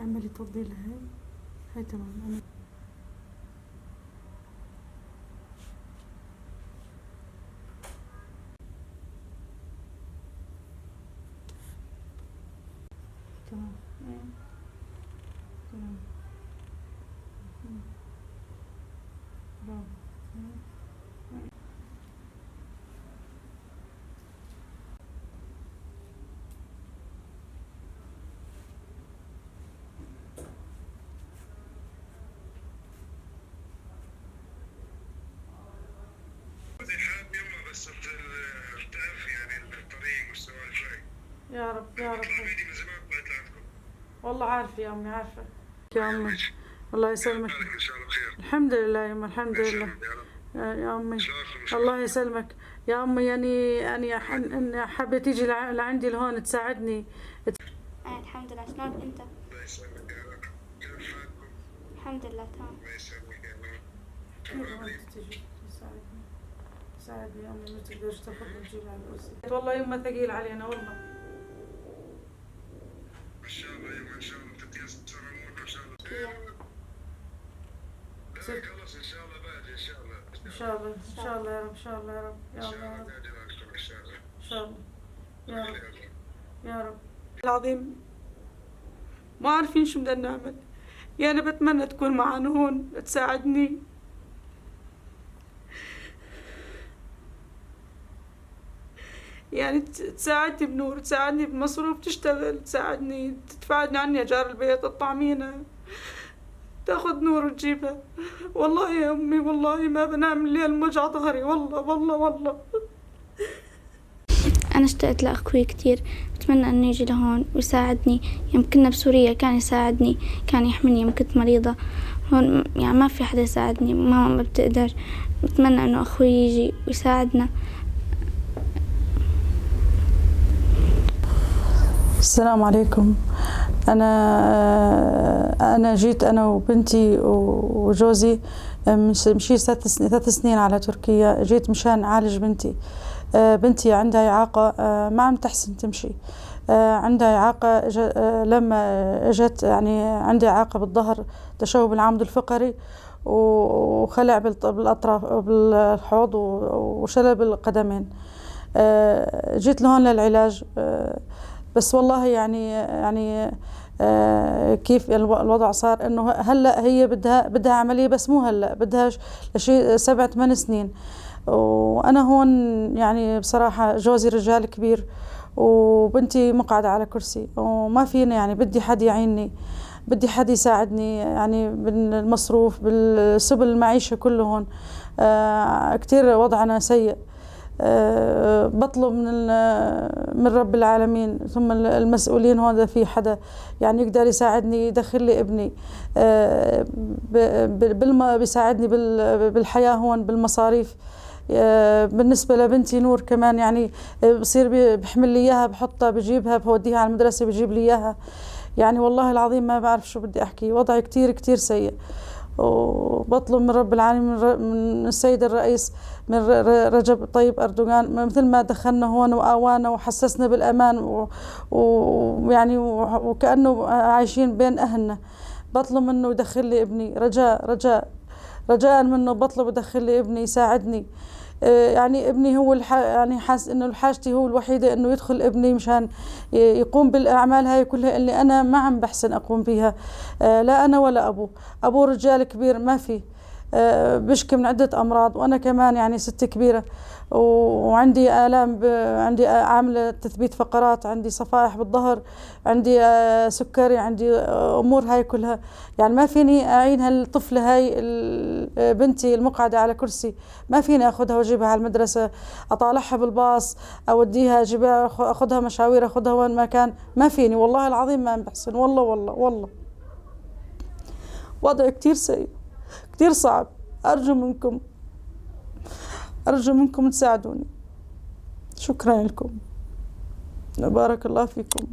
اعملي تفضيل هاي هاي تمام. تمام تمام برافو. حاب يما بس بتعرف يعني الطريق والسوالف هاي. يا رب يا رب. بيدي من زمان طلعت لعندكم. والله عارفة يا أمي، عارفة يا أمي. الله يسلمك. ان شاء الله بخير. الحمد لله يا أمي، الحمد لله يا أمي. الله يسلمك يا أمي. يعني أنا حابة تيجي لعندي لهون تساعدني. الحمد لله. شلونك أنت؟ الله يسلمك يا رب. كيف حالكم؟ الحمد لله تمام. الله يسلمك يا رب. تيجي تساعدني، تساعدني يا أمي، ما تقدرش تاخذني وتجيبها على الكرسي. والله يما ثقيل علينا والله. ان شاء الله يما، ان شاء الله تتيسر امورك ان شاء الله. لا خلص ان شاء الله باجي ان شاء الله. ان شاء الله، ان شاء الله يا رب، ان شاء الله يا رب، يا الله يا رب، ان شاء الله ان شاء الله يا رب يا رب. العظيم ما عارفين شو بدنا نعمل. يعني بتمنى تكون معنا هون تساعدني. يعني تساعدني بنور، تساعدني بمصروف، تشتغل، تساعدني، تدفعني عني ايجار البيت، تطعمينا، تاخذ نور وتجيبها. والله يا امي والله ما بنام الليل وجع ظهري والله والله والله. أنا اشتقت لأخوي كتير، بتمنى إنه يجي لهون ويساعدني. يوم كنا بسوريا كان يساعدني، كان يحملني يوم كنت مريضة. هون يعني ما في حدا يساعدني، ماما ما بتقدر. بتمنى إنه أخوي يجي ويساعدنا. السلام عليكم. أنا جيت أنا وبنتي وجوزي من شي 3 سنين على تركيا. جيت مشان أعالج بنتي. بنتي عندها إعاقة، ما عم تحسن تمشي. عندها إعاقة لما إجت، يعني عندها إعاقة بالظهر، تشوه بالعمود الفقري وخلع بالأطراف بالحوض وشلل بالقدمين. جيت لهون للعلاج، بس والله يعني كيف الوضع صار إنه هلأ هي بدها عملية، بس مو هلأ، بدها شيء 7-8 سنين. وأنا هون يعني بصراحة جوزي رجال كبير وبنتي مقعدة على كرسي وما فينا، يعني بدي حد يعيني، بدي حد يساعدني، يعني بالمصروف، بالسبل المعيشة كله هون. كتير وضعنا سيء. بطلب من رب العالمين ثم المسؤولين هون إذا في حدا يعني يقدر يساعدني، يدخل لي ابني، بيساعدني بالحياة هون، بالمصاريف. بالنسبة لبنتي نور كمان، يعني بصير بحمل لي إياها، بحطها، بجيبها، بوديها على المدرسة، بجيب لي إياها. يعني والله العظيم ما بعرف شو بدي أحكي، وضعي كتير كتير سيء. وبطلب من رب العالمين، من السيد الرئيس، من رجب طيب أردوغان، مثل ما دخلنا هون وآوانا وحسسنا بالأمان وكأنه عايشين بين أهلنا، بطلب منه يدخل لي ابني، رجاء رجاء رجاء منه، بطلب يدخل لي ابني، يساعدني. يعني ابني هو يعني حاس إنه حاجتي هو الوحيدة إنه يدخل ابني مشان يقوم بالأعمال هاي كلها اللي أنا ما عم بحسن أقوم بيها. لا أنا ولا أبوه، أبوه رجال كبير ما في، بشكي من عدة أمراض، وأنا كمان يعني ست كبيرة وعندي آلام، عندي عاملة تثبيت فقرات، عندي صفائح بالظهر، عندي سكري، عندي أمور هاي كلها. يعني ما فيني أعين هالطفلة هاي بنتي المقعدة على كرسي، ما فيني أخذها وأجيبها على المدرسة، أطالعها بالباص، أوديها، أجيبها، أخذها مشاوير، أخذها وين ما كان، ما فيني والله العظيم ما عم بحسن، والله والله والله وضعي كتير سيء، كتير صعب. أرجو منكم تساعدوني. شكرا لكم، بارك الله فيكم.